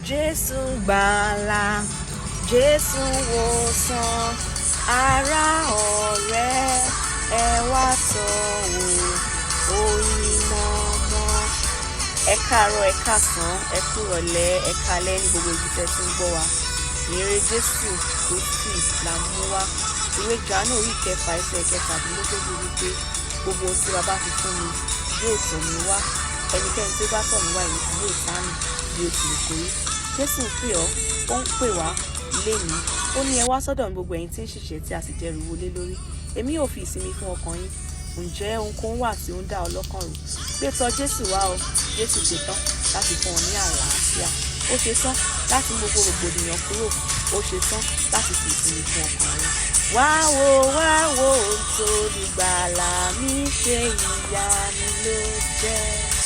Jésù gbàlà, Jésù wòsàn, ará ọ̀rẹ́ ẹ wá tọ́ wò oyin mọ́mọ́. Ẹ káàárọ̀, ẹ káàsán, ẹ kúrọ̀lẹ́, ẹ káalẹ́ ní gbogbo ibi tẹ́ ti ń gbọ́ wa. Ìrere Jésù Kristi là ń mú wá. Ìwé Jòhánù orí 6 ẹsẹ̀ 37 wípé gbogbo ohun tí Baba fi fún mi yóò tọ̀ mí wá. Ẹnikẹ́ni tí ó bá tọ̀ mí wá, èmi kì yóò tánù bí ó ti wù kó rí. Jésù ń pè ọ́, ó ń pè wá lénìí. Ó ní, "Ẹ wá sọ́dọ̀ mi, gbogbo ẹ̀yin tí ń ṣiṣẹ́ tí a sì dẹrù wọlé lórí. Èmi yóò fi ìsinmi fún ọkàn yín." Ǹjẹ́ ohunkóhun wà tí ó ń dá ọ lọ́kàn rú? Gbé tọ̀ Jésù wá o. Jésù ṣetán láti fún ọ ní àlàáfíà. Ó ṣetán láti mú gbogbo rògbòdìyàn kúrò. Ó ṣetán láti fi ìsinmi fún ọkàn rẹ. Wá wo, wá wo ohun tó olùgbàlà mi ṣe, ìyanu ló jẹ́.